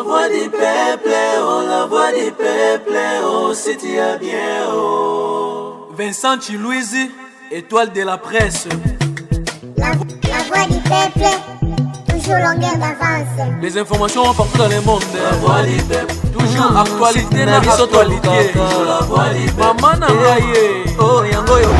voix du peuple, oh la voix du peuple, oh si tu as bien, oh. Vincent Chiluizi, étoile de la presse. La voix du peuple, toujours longueur d'avance. Les informations partout dans le monde. La voix du peuple, toujours actualité na actualité. Toujours la voix du peuple. Maman na ngai ye, oh yango yo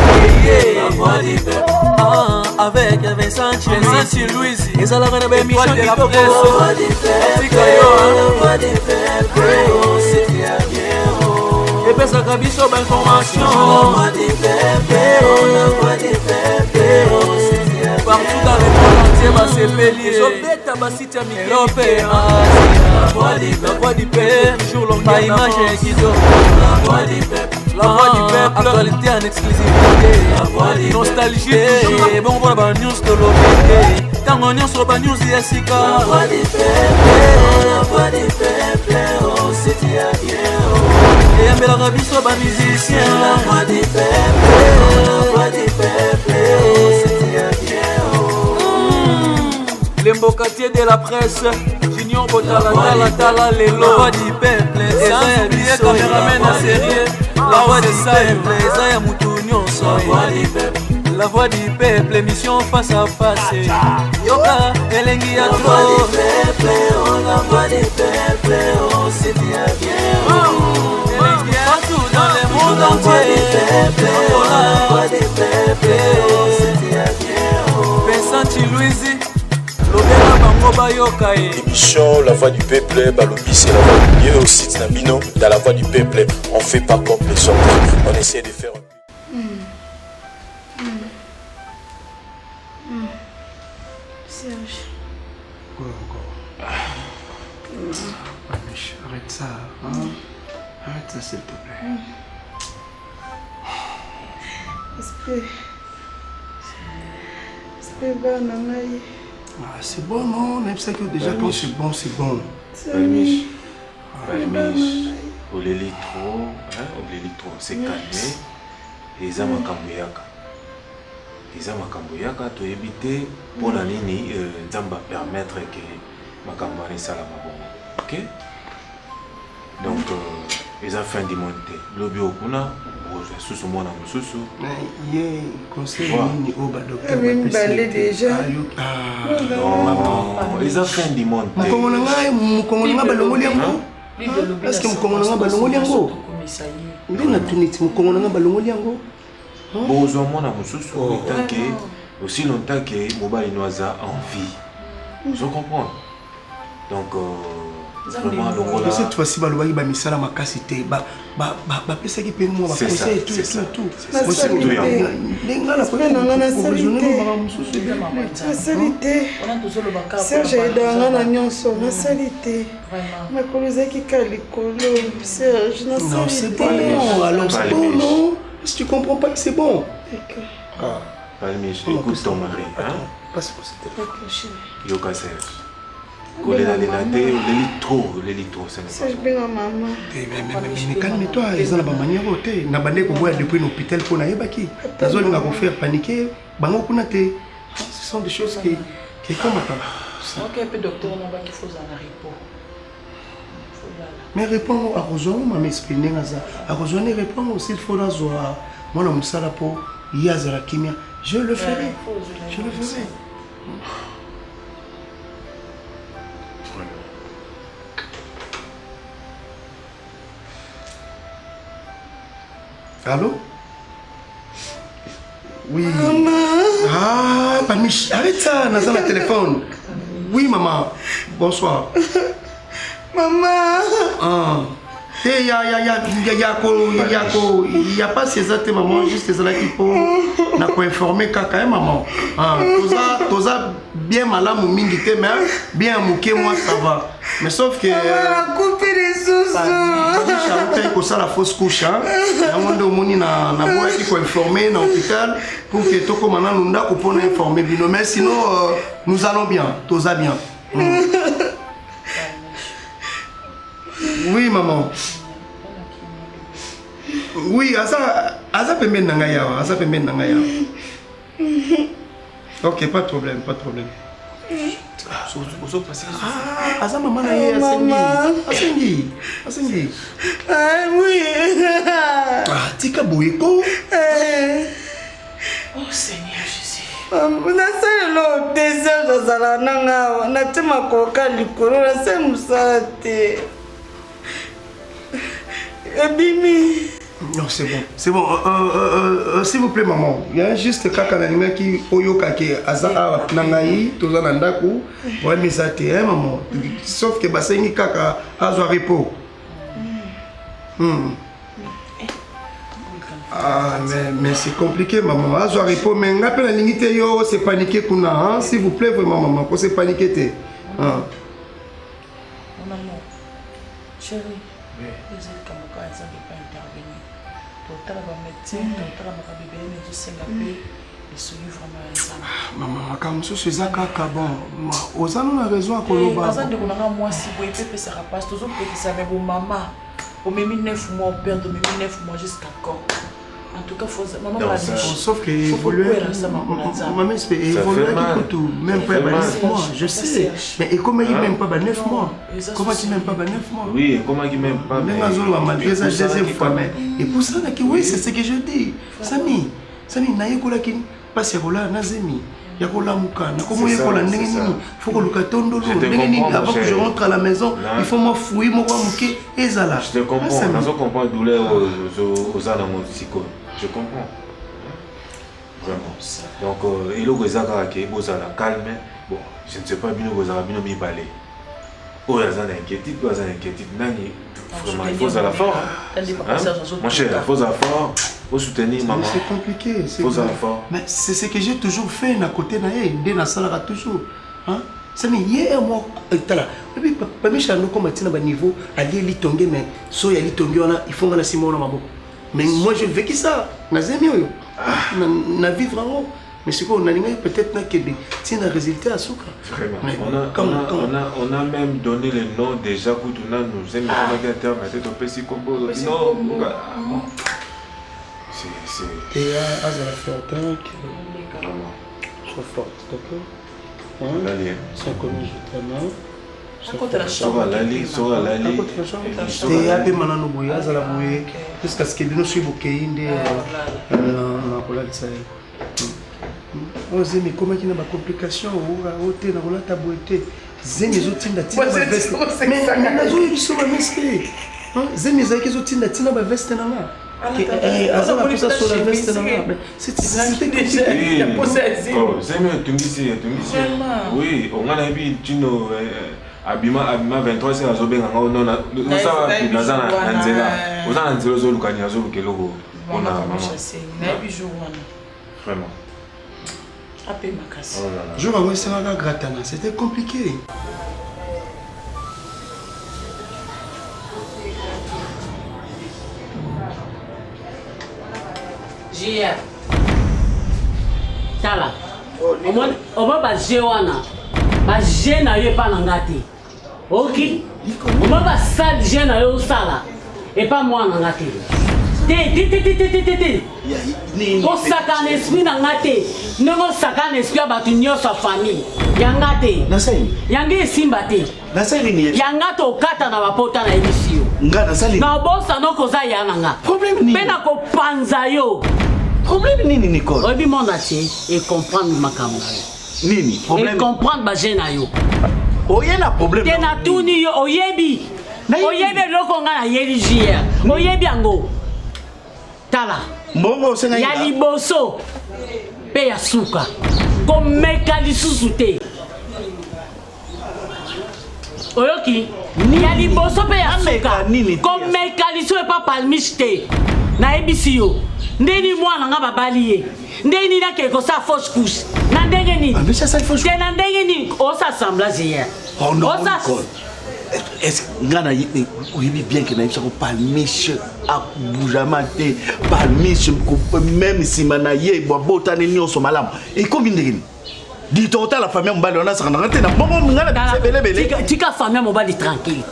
ye. La voix du peuple. Ah, avec Vincent Chiluizi, ezalaka na ba émission La kitoko. voix du peuple, Tika yo, hein. la voix du peuple, oh si tu as bien, oh. epesaka biso ba information. La voix du peuple, oh la voix du peuple, oh si tu as bien. Partout dans le monde entier basepeli ezobeta basite ya mikrope. La voix du La peuple, voix du peuple, toujours longueur Ba image d'avance. kitoko. La voix du peuple, La voix du peuple, actualité en exclusivité. La voix du Nostalgie, peuple. toujours. Bongo mpona ba news tolobi te. Ntango nyonso ba news ya sika. La voix du peuple, oh la voix du peuple, oh si tu as bien, oh. Eyambelaka biso ba musicien. La voix du peuple, oh la voix du peuple, oh si tu as bien, oh. Lembokatier de la presse, Junior Botala tala tala lelo. La voix du peuple, eza ya biso. Cameraman na série. La voix du peuple, eza ya mutu nyonso. La voix du peuple, La voix du peuple, émission face à face. Yoka, elengi ya la voix du trop. peuple, oh la voix du peuple, oh si tu as bien, oh. Elengi partout dans le monde La voix du entier. peuple, oh la voix du peuple, oh si tu as bien, oh. Vincent Chiluizi, lobela bango bayoka ye. Émission La Voix du Peuple, Balobi, c'est la voix du Dieu au site Nabino. Dans la Voix du Peuple, on fait pas comme les autres. On essaie de faire. Serge. Quoi encore? Ah, Mich, arrête ça. Hein? Arrête ça, s'il te plaît. Esprit. Esprit bana ngai. Ah, c'est bon, non? Même ça que déjà, quand c'est bon, c'est bon. Palmiche, Palmiche, oleli trop, hein, oleli trop, c'est calmé. Eza makambo yaka. Eza makambo yaka toyebi te mpona nini Nzambe apermettre ke makambo wana esalama bongo. OK? Donc eza fin du monde te. Lobi okuna okozwa susu mwana mosusu. Mais ye conseil Voilà. nini oyo badocteur Abi mibale déjà. Non, eza fin du monde te. Mokongo na ngai, mokongo na ngai balongoli yango. Est-ce que mokongo na ngai balongoli yango? Nde natuni ti mokongo na ngai balongoli yango. Bozwa mwana mosusu tant que aussi longtemps que mobali no aza en vie. Ozo comprendre? Donc vraiment longola. Mais cette fois-ci balobaki bamisala makasi te, bapesaki mpe mwa C'est ça, baconseil tout c'est ça, tout tout. c'est ça. Nasali Surtout yango. Ndenge ngai Esprit na ngai nasali nakoki te. makambo mosusu ebele. Nasali te. Serge ayedaka nga na nyonso. Nasali te. Makolo ezalaki kaka likolo. Serge, Non, nasali c'est te. bon, alors c'est bon, Palmiche. non? Est-ce que tu comprends pas que c'est bon? D'accord. Ah, Palmiche, Oh, écoute ton mari, hein? passe-moi ce téléphone. D'accord, chérie. Yoka Serge. Kolela-lela te, oleli trop, oleli trop, ce n'est pas Serge, bon. benga mama. Eh, mais calme-toi, eza na bamanière oyo te. Na bandeki koboya depuis na hôpital mpo nayebaki nazolinga kofaire paniquer bango kuna te. Ce sont des choses qui ekomaka. Ok, mpe docteur nabaki fozala na repos. Folala. Mais réponds akozwa ngo mama esprit ndenge aza akozwa ne répondre s'il faut nazwa mwana mosala mpo ye azala kimia, je le ferai, je le ferai. Allô? Oui. Maman. Ah, Pamiche, arrête ça, naza na téléphone. Oui, maman. Bonsoir. Maman. Ah. Te ya ya ya ya ya ko ya ko ya pasi eza te maman, juste ezalaki mpo na koinforme kaka ye maman. Ah, toza toza bien malamu mingi te, mais bien moke moi ça va. Mais sauf que Maman, nakufi lisusu. autaki kosala fausse couche, hein. Yango nde omoni na naboyaki koinforme na hôpital pour que tokóma nanu ndako mpona informe bino, mais sinon nous allons bien, toza bien. Oui maman, oui, aza aza pembeni na ngai awa, aza pembeni na ngai awa. Ok, pas de problème, pas de problème. Ah, aza mama na ye asengi asengi asengi ah, oui. ah, tika boye ko eh. oh seigneur jésus nasali eloko te serge azala nanga awa natie makoka likolo nasali mosala te ebimi Non, c'est bon. C'est bon. Euh, euh, euh, euh, s'il vous plaît, maman. Il y a juste kaka nalingaki oyoka ke aza awa na ngai toza na ndako problème eza te hein, maman. Sauf que basengi kaka azwa repos. Hmm. Ah, mais, mais c'est compliqué, maman. Azwa repos, mais nga pe nalingi te yo se paniquer kuna, hein? S'il vous plaît, vraiment, maman, ko se paniquer te. Hein? Mon amour, chérie, eza likambo kaka nzambe epa intervenir totala bamédecin totala makambo ebele na ezosenga mpe lisungi vraiment ya nzambe ah, mama makambo mosusu eza kaka bon oza no na raison ya koloba aza ndeko na nga mwasi boye mpe epesaka mpasi tozopekisa me bomama omemi 9 mois operde omemi 9 mois jusqu'à quand En tout cas, faut maman Non, ça, sauf que évoluer, maman évoluer kutu même pas 9 mois, je sais. Mais et comment il même pas 9 mois Comment tu même pas 9 mois Oui, comment il même pas Mais malgré ça deuxième fois mais et pour ça oui, c'est ce que je dis. Sami, Sami nayekolaki mpasi ya kolala na zemi ya kolamuka nakomoyekola ndenge nini fo koluka tondolo ndenge nini avant que je rentre à la maison il faut mwa fruit moko ya moke ezala je te comprends nazo comprendre douleur oza nango sikoyo je comprends vraiment donc euh, eloko eza kaka ke bozala calme bon je ne sais pas bino bozala bino mibale oyo aza na inquiétude oyo aza na inquiétude nani vraiment il faut ozala fort hein? mon cher il faut ozala fort faut soutenir maman c'est compliqué c'est faut ozala fort mais c'est ce que j'ai toujours fait na côté na ye nde nasalaka toujours hein sami ye moko eh, tala oyebi pamisha yango koma ntina baniveau alie litonge mais so ya litonge wana il faut nga na nsima wana maboko mais moi je vécu ça na zemi oyo ah. na, na vivre yango mais sikoyo nalingaki peut-être nakende ntina résultat ya suka on a, on, a, on, a, on a même donné le nom déjà kutu nanu zemi ekomaki na terme te topesi kombo olobi non c'est azala forte vraiment sois forte d'accord sans commis je t'aime soki alali te apema nano boye azala boye jusqu'à ce que bino soki bokei nde nakolalisa ye oyo zemi ekomaki na bacomplication oyo te nakolata boye te zemi ezotinda ntina baveste nazoyebi biso bamespe zemi ezalaki ezotinda ntina baveste na nga aza na mposa sola veste na nga zemi etungisi etungisi oui onga nayebi tino abima abima 23 heures azobenga nga ono naza na nzela oza na nzela ozoluka nini azoluka eloko mpona mama vraiment jour yango esalaka gratana c'était compliqué JR. Tala. Omoni ba jeu wana. Ba jeu na yo epa na nga te. Oki? Omoni ba sale jeu na yo osala epa mwana nga te. Te te te te te te te. Kosakana esprit na nga te. Ndenge osakana esprit ya bato nyonso ya famille. Ya nga te. Yango esimba te. Nasali nini? Ya nga tokata na bapota na yebisi yo. Nga nasali. Na obosana okoza ya na nga. Problème nini? Pe na kopanza yo. Problème nini Nicole? Oyebi monde entier e comprendre makambo na yo. Nini? Problème. E comprendre ba jeu na yo. Oye na problème. Te na tuni yo oyebi. Oyebi eloko nga na yeli JR. Oyebi yango. Tala. Mbongo osengaki ya liboso pe ya suka. Komeka lisusu te. oyoki ya liboso mpe ya suka komeka liso epa palmiche te nayebisi yo nde nini mwana nga babali ye nde nini akei kosala fausse couche na ndenge nini te na ndenge nini osa semblage ye oh nga na oyebi bien ke nayebisako palmiche aboujama te palmiche meme nsima na ye babotani nyonso malamu ekomi ndenge nini dito otala famille ya mobali wana asaka te na bongo nga na biso ebele ebele tika famille ya mobali tranquille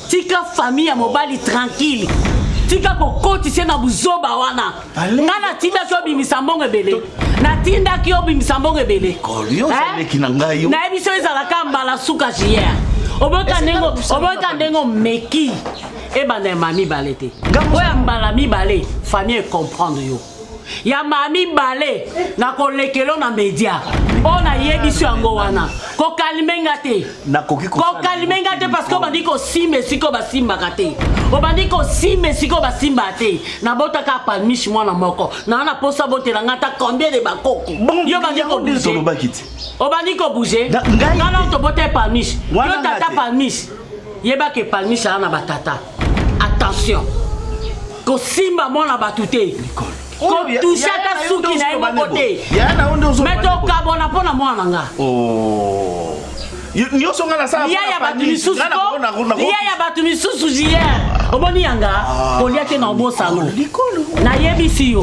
tika famille ya mobali tranquille. Tika kokotisa na buzoba wana. Nga natindaki obimisa mbongo ebele. Natindaki obimisa mbongo ebele. Nayebi so ezalaka mbala suka jiere. Oboka ndenge oboka ndenge omeki ebanda ya mbala mibale te. Oyo ya mbala mibale famille ecomprendre yo. Ya mbala mibale nakolekelo na media. Oyo nayebisi yango wana kokalime nga te. nakoki kokalime nga te parce que obandi kosimba esika oyo basimbaka te obandi kosimba esika oyo basimbaka te nabotaka palmiche mwana moko naa na posa botela nga ata combien de bakoko yo obandi kobouge obandi kobouge nga na tobota ye palmiche yo tata palmiche yebaka palmiche aa na batata attention kosimba mwana bato te kotushe ata suki na ye moko te me tokabona mpo na mwana na nga oh. nyonso nga nasala lia ya bato misusu lia ya bato misusu jier omoni yanga ah. kolia te na obosano nayebisi yo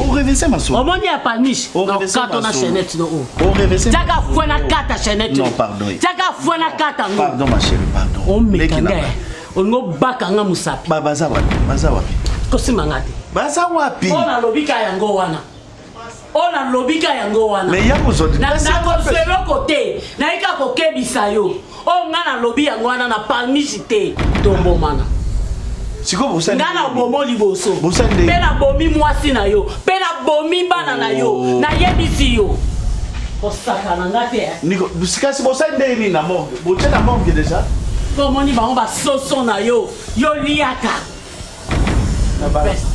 omoni ya palmiche okato na chainette no o tiaka fue na kata chainette tiaka fue na kata ngo omeka nde olingi obaka nga mosapi baza wapi baza wapi kosimba nga te baza wapi oyo nalobi ka yango wana oyo nalobi ka yango wana nakozwa eloko te naye kaka kokebisa yo oyo nga nalobi yango wana na palmisi te tombomana nga nabomo liboso mpe nabomi mwasi na yo mpe nabomi bana na yo oh. nayebisi yo kosakana nga te eh. kasi bosali ndenge nini na morgue botie na morgue deja mpo omoni bango basoso na yo yo liaka Place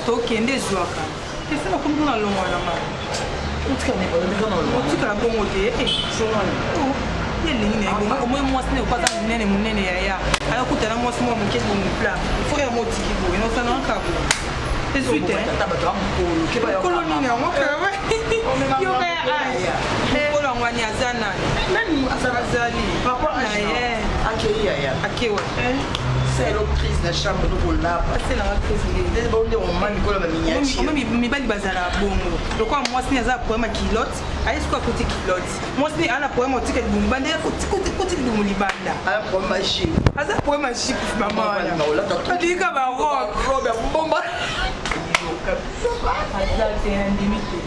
tokende ezwaka esi nakomi kuna longwa na nga otikala bongo te eh, oh, ye elingi na ye bongo omoi mwasi na ekoaza monene monene yaya ayokutana mwasi mwa moke bongo pla fo ya motiki boye nosana kaka boye ezwi te mokolo nini yango yoka ya age mokolo yango ani aza nani azali na ye akewa selo crise na chambre tokolapa aselanga crise nde bonde oma mikolo ba miniature mibali bazala bongo lokola mwasi ni aza na problème ya culotte aye sikoyo akoti culotte mwasi ni aza na problème otika libumu libanda ye akoti libumu libanda aza problème ya jupe aza problème ya jupe mama wana alika ba robe robe ya bomba aza te nandimi te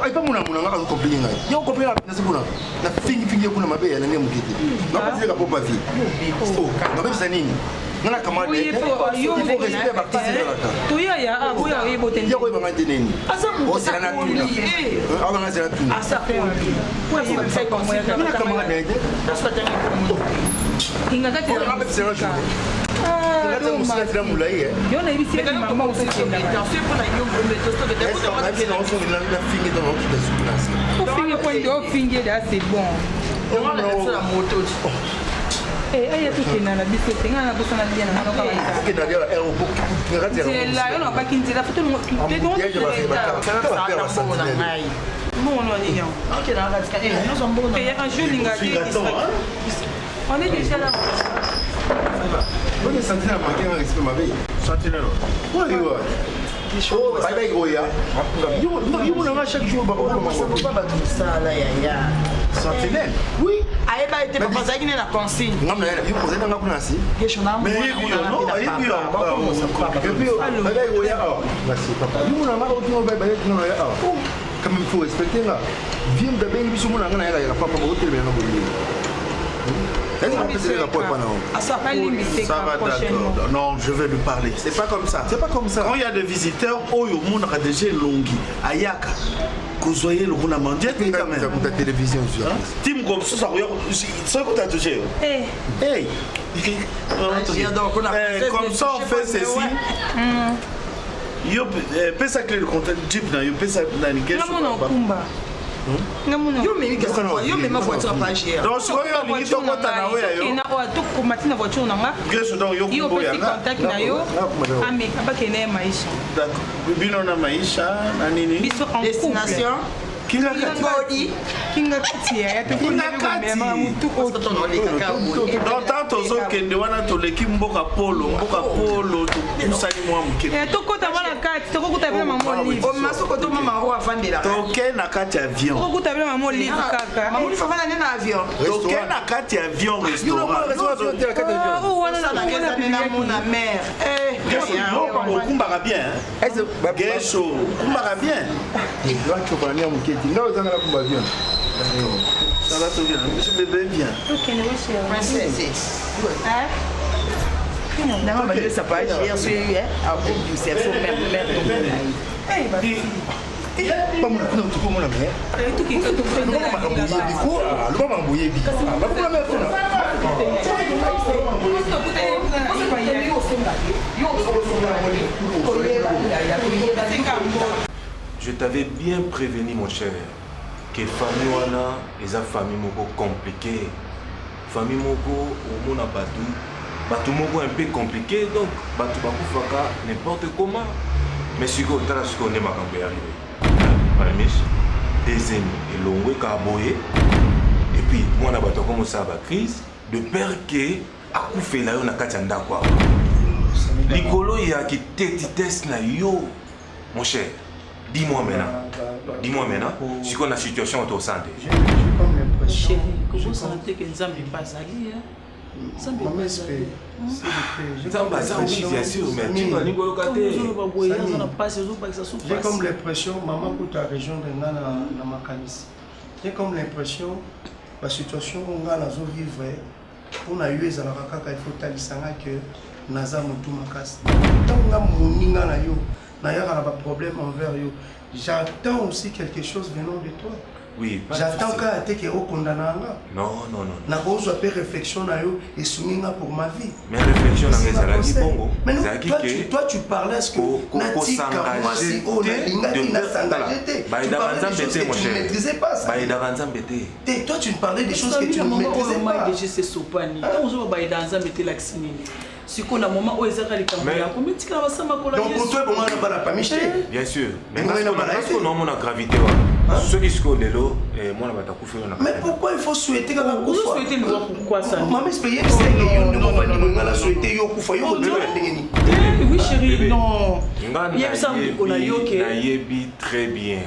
epa mona mona nga azokomplike ngai yo komplike nga nasi kuna na fingi fingi ye kuna mabe ya nani ya moke te nakotileka po pavi nabebisa nini nga na camarade respect baartiste ezalaka ya koyeba ngai te nini ozela na tuna awa ngai zela tuna nga na camarade na ye te mosika molai ofingi c'est bon aya tokenda na biso te ngai nabosana lia na nzela yo nabaki nzela mbongo nini yango un jour linga on est déjà là Oyo sentinelle manque un respect mabe. Sentinelle. Ouais, ouais. bayebaki koya yo monanga chaque jour bato mosala yaya sentinelle oui ayeba ete papa azalaki ne na consigne ngam na yo ozali nanga kuna nasi bayebaki koya awa merci papa yo monanga otinga bayebaki kuna ya awa quand même faut respecter nga vie moto abengi biso monanga na yaka papa bokotelemela nga bolingo Ça va d'accord. Non, je vais lui parler. C'est pas comme ça. C'est pas comme ça. Quand il y a des visiteurs, oyo monaka déjà elongi, ayaka. kozwa ye lokola mandie te quand même. Ta télévision sur. Tim comme ça, ça soki kota touché. Eh. Hey. Comme ça on fait ceci. Yo pesa clé de contact jeep na yo pesa na nikeso. Namona okumba. Yo memi kasi yo mema voiture pa gr. Donc sikoyo olingi tokota na oyo ya yo. Na oyo tokomati na voiture na nga. Geso donc yo yo kumboya opesi nga. contact na yo. Ameka bakende ye maisha. D'accord. Bino na maisha na nini? Biso en couple. Destination. Kinga kati. Kinga kati ya Kinga kati. Donc tant tozokende wana toleki mboka polo, mboka polo topusani mwa moke. Tokota mwana kati, tokokuta bino mama Olive. Omasoko to mama oyo avandelaka. Toke na kati ya avion. Tokokuta bino mama Olive kaka. Mama Olive avanda nde na avion. Toke na kati ya avion restaurant. Namona mare. Okumbaka bien. Geso, okumbaka bien. Nga ozanga na kumba avion. Ça va tout bien. Monsieur bébé vient. Princesse. Nanga balesa pa gr soki akobimisa so mare Bamona kuna otuki omona me loba makambo oyebi ko loba makambo oyebi bakuna me kuna. Je t'avais bien prévenu mon cher que famille wana eza famille moko compliquée. Famille moko omona batu batu moko un peu compliqué donc batu bakufaka n'importe comment. Mais sikoyo tala sikoyo nde makambo ya arrivé. Palmiche deuxième elongwe kaka boye et puis mwana bato akomi osala ba crise de peur que akufela yo na kati ya ndako awa likolo ya kitetitesse na yo. Mon cher, dis-moi maintenant. Dis-moi maintenant, sikoyo na situation oyo tosante. Chéri, kobosana te ke Nzambe mpe azali. Nzambe mpe azali. Nzambe aza oui, bien sûr, mais tu vas ningo yoka te. Ozoloba boye aza na pasi, ozobakisa so J'ai comme l'impression, maman kuta rejoindre nga na, na makanisi. J'ai comme l'impression, ba situation oyo nga nazo vivre mpo na yo ezalaka kaka il faut talisa nga que naza motu makasi. Ntango nga moninga na yo nayaka na ba problème envers yo, j'attends aussi quelque chose venant de toi. Oui, pas de J'attends souci. kaka te ke okondana nga. Non, non, non. Nakozwa mpe réflexion na yo esungi nga pour ma vie. Mais réflexion na nga ezalaki Conseil. bongo. Mais non, Ezalaki toi, ke tu, toi, tu parlais à ce que natika mwasi kosengage oyo nalingaki te nasengage te. Tu bayedaka parlais des nzambe choses te que mon tu ne cher maîtrisais pas. ça. Bayedaka nzambe te. Te, toi, tu parlais des choses que tu ne maîtrisais pas. DG sesopani ntango ozoba bayeda nzambe te elakisi nini sikoyo na moment oyo ezaka likambo ya komitikala basamakola. Donc, pour toi, bongo na bala pamiche te. Bien sûr. Mais Ngai na bala ye te. nga naomona gravité wana. Soki sikoyo lelo mwana bato akufi oyo na Mais pourquoi il faut souhaiter kaka kufa? Ozo-souhaiter liwa pourquoi ça? Mama espe yebisa eke yo ndenge ovandi boye nga na souhaiter yo kufa yo kotika ndenge nini? Oui chéri, non. Nga Yebisa ndeko na yo ke nayebi très bien.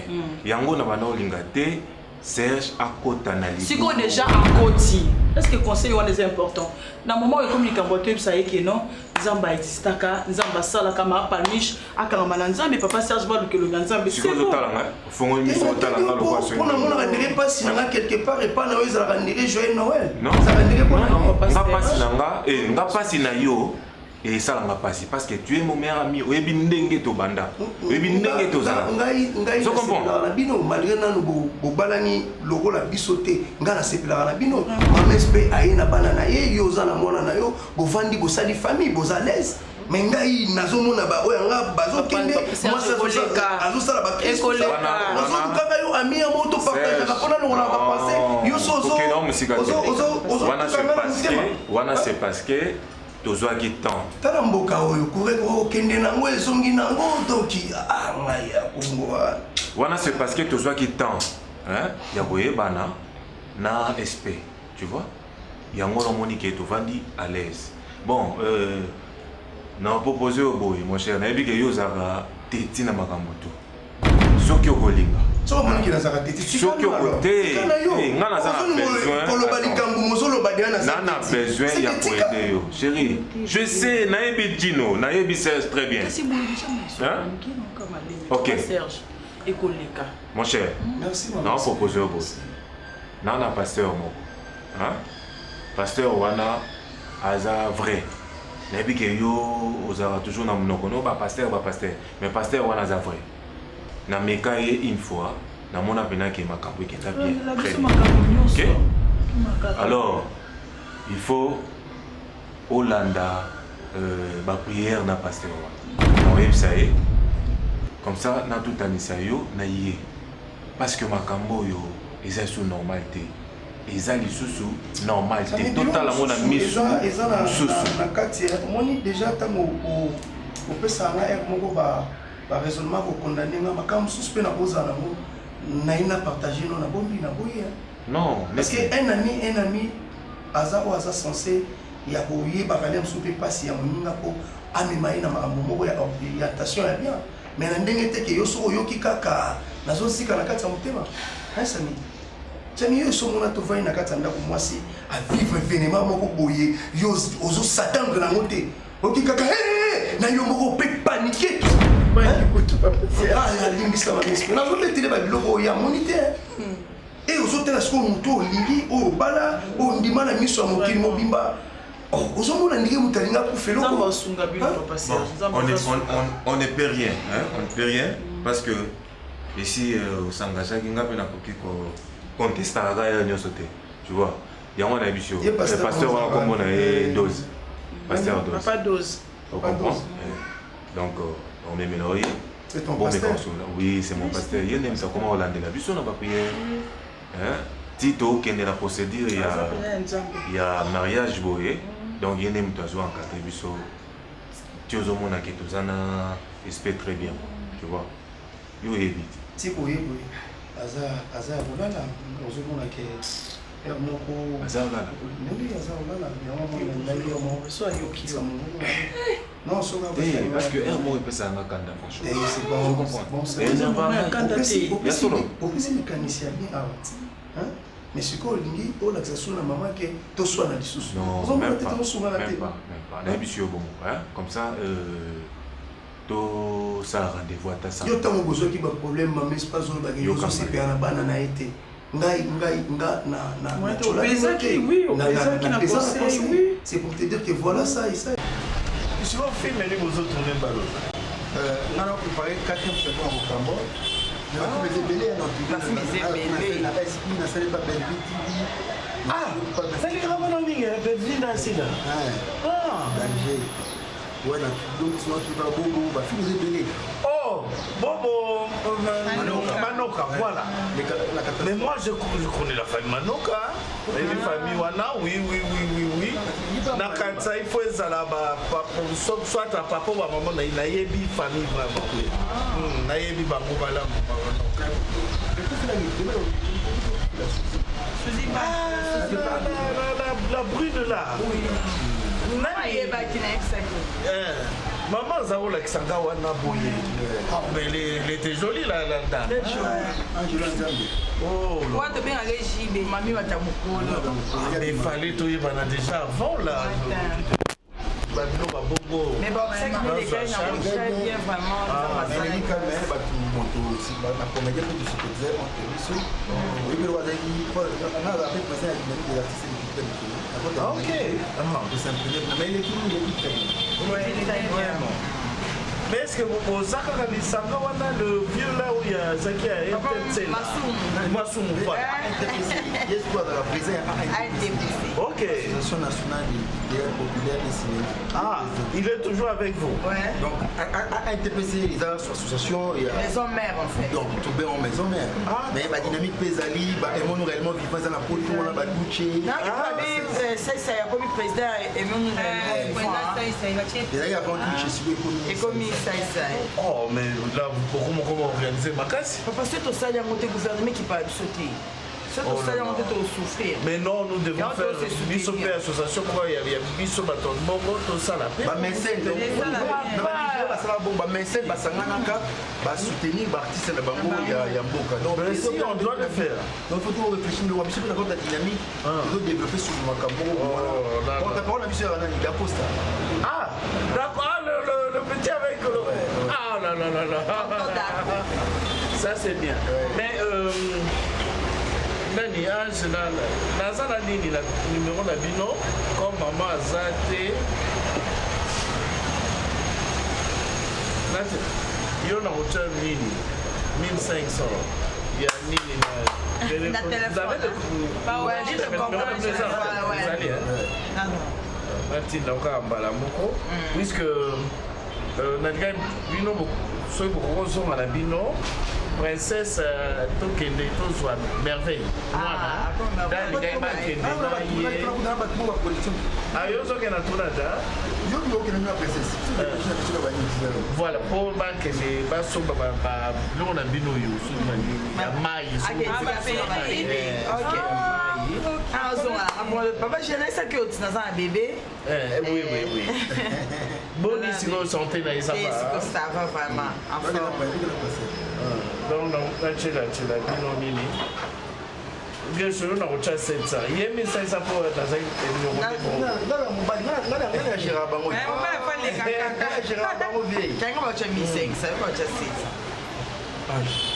Yango na banda olinga te Serge akota na libulu. Sikoyo déjà akoti, est ce que conseil wana eza important na moment oyo ekomi likambo ya toyebisa ye ke non, Nzambe aexistaka, Nzambe asalaka ma palmiche akangama na Nzambe, papa Serge baluka elongi ya Nzambe. Sikoyo ozotala nga, ofongoli miso otala nga lokwa soki. Mpo namonaka ndenge mpasi na nga quelque part epai na yo ezalaka ndenge joyeux Noël. Non. Ezalaka ndenge mpo na Non, nga pasi na nga, nga pasi na yo esalanga pasi parce que tu es mon meilleur ami, oyebi ndenge tobanda, oyebi ndenge tozala. Ngai ngai Ozo comprendre? nasepelaka na bino malgré nanu bobalani lokola biso te, ngai nasepelaka na bino. Mama espe aye na bana na ye, yo oza na mwana na yo, bovandi bosali famille, boza l'aise. Mais ngai nazomona ba oyo nga bazokende, mwasi azosala ba crise, nazolukaka yo ami ya moto partageaka mpona longola ba pensée yo so Tokende wa mosika te. Wana c'est ozokanga na parce que motema. Wana c'est parce que tozwaki temps. Tala mboka oyo kure okende nango ezongi nango donki ngai ya Kongo. Wana c'est parce que tozwaki temps, hein, ya koyebana na SP, tu vois, yango namoni ke tovandi à l'aise. Bon, na propose oyo boye mon cher, nayebi ke yo ozalaka teti na makambo to soki okolinga. Soki omoniki nazalaka teti, tika Soki yo alors. te, Tika na yo. te, nga naza na Ozoli besoin, koloba attends. likambo mozoloba deya na Na na besoin ya koaider yo chéri, je sais, nayebi Gino, nayebi Serge très bien. Kasi boye déjà Hein? Ok. Serge ekoleka. Mon cher, Merci, maman. na propose oyo boye na na pasteur moko, hein? Pasteur wana aza vrai, nayebi ke yo ozalaka toujours na monoko no bapasteur bapasteur, mais pasteur wana aza vrai. Nameka ye une fois, namona mpena ke makambo ekenda bien, La très biso bien. makambo nyonso. Ok? Alors il faut olanda baprière na pasteur wana, na oyebisa ye comme ça natutanisa yo na ye. Parce que makambo oyo eza lisusu normal te. Eza lisusu normal te. Totala yango na misu mosusu. Na kati omoni déjà ntango opesaka nga heure moko ba ba raisonnement ko condamner nga makambo mosusu mpe nakozala nango naye na partage no nabombi naboyi. Non, parce que un ami aza oyo aza censé ya koyebaka nde mosusu mpe mpasi ya moninga mpo amema ye na makambo moko ya orientation ya bien, mais na ndenge te ke yo soki oyoki kaka nazosika na kati ya motema. Sami, Sami, yo esomona tovandi na kati ya ndako, mwasi avivre événement moko boye, yo ozos'attendre nango te, oyoki kaka na yo moko mpe panique. Alimbisa bamespe, nazobetele babiloko oyo amoni te. E ozotala sikoyo motu olingi, oyo obala, oyo ndima na miso ya mokili mobimba, ozomona ndenge moto alingi akufa eloko. On ne peut rien, hein? On ne peut rien parce que ici osengagaki nga mpe nakoki kocontestaka kaka yo nyonso te, tu vois. Yango na yebi yo pasteur wana, kombo na ye Dose, pasteur Dose. Papa Dose. Ocomprend? Donc omemela oye. C'est ton pasteur? Oui, c'est mon pasteur. Ye nde moto akoma kolandela biso na baprière ti tokende na procédure ya mariage boye. Donc ye nde moto azwa encadre biso ti ozomona ke toza na esprit très bien, tu vois. Yo oyebi te. Ti boye boye aza ya kolala, ozomona ke heure moko Aza kolala. Oui, aza kolala. Yango mona ngai yo moko so ayoki. Non, soki Te, parce que heure moko epesaka nga kanda, franchement. C'est bon, c'est bon. Ya solo. Opesi likanisi ya bien awa, mais sikoyo olingi olakisa so na mama ke toswana lisusu. Ozomona te, tosungana te. Nayebi si yo bongo, comme ça tosala rendez-vous ata. Yo ntango bozwaki baproblème, mama Espace olobaki yo ozosepela na bana na ye te. Ngai nga na c'est pour te dire que voilà ça et ça. Siko film eli bozotourne mbalo? Nga na préparé quatrième saison ya Mokambo. Bafilm eza ebele na sp, nasali ba Bellevue TV. Salikaka bana mingi Bellevue na sila. Danger wana. Donc soki bobo, bafilm eza ebele. Oh, Bobo Manoka, voilà. Mais moi, je connais la famille Manoka. Et famille wana, oui. Na kanisa, il faut ezala ba soit papa ou maman na nayebi famille vraiment. Nayebi bango malamu ba Manoka. Ah, la brune là. Oui. Nayebaki, nayebisaki. Maman aza kolakisa nga wana boye. Ah, mais elle était jolie la dame. Angela Nzambe. Oh. Wana tobengaka ejibe mami wata mokolo. Mais il fallait toyebana déjà avant là. Babino babongo. Mais bien vraiment. Bato moto bacomédien mpe tosympathisait entre biso. Oyebi eloko azalaki nga ape président ya Dynamique des artistes et des cultures. Ok. Tos'imprégner, mais eleki mingi, eleki très bien. Mais est-ce que boza kaka lisanga wana, le vieux là où il y a Zaki ya RTNC? Masumu, voilà. Ye sikoyo azalaka président ya ANTPC. Ok. Association nationale du théâtre populaire et cinéma. Ah, il est toujours avec vous? Ouais. Donc ANTPC eza association ya maison mère en fait. Donc tobe en maison mère. Ah, mais badynamique mpe ezali baemonu réellement vivant, eza na poto wana baduche. Saisa yakomi président emonu réellement vivant. Ezalaki avant duche, sikoyo ekomi. Ekomi Saisa. Oh, mais là, comment comment organiser makasi? Papa, soki tosali yango te, gouvernement ekipaka biso te. Soki tosali yango te, tosouffrir. Mais non, nous devons faire biso mpe association moko ya biso bato mbongo, tosala mpe. Bamécène basala bongo, bamécène basanganaka, basoutenir baartiste na bango ya mboka. Donc si on doit le faire. Donc faut toujours réfléchir ndeko biso mpe na kota dynamique tozodévelopper sur makambo moko. Porte parole na biso yaka nani? Dacosta. Ah d'accord, ah, le petit avec le, ah là là là là, ça c'est bien. Mais nani age na naza na nini na numéro na bino, comme mama aza te nati yo na kotia nini 1500 ya nini na téléphone. Ezali natinda kaka mbala moko, puisque nalingaki bino soki bokoki kozonga na bino. Princesse euh, tokende tozwa merveille mwana dalingai bakende na ye ayo ozokende na tournage voilà mpo bakende basomba biloko na bino oyo soki banini ya mai papa jeunesse oti naza na bebe Eh, oui, oui, oui. Boni sikoyo santé na ye ça va. Sikoyo ça va vraiment. En forme. Donc donc natiela tiela bino nini nyonso yo nakotya 700 ye 1500 mpo nazali ngana mobali ngana ngana gérard bango gérard bango vie kanga batya 1500 batya 700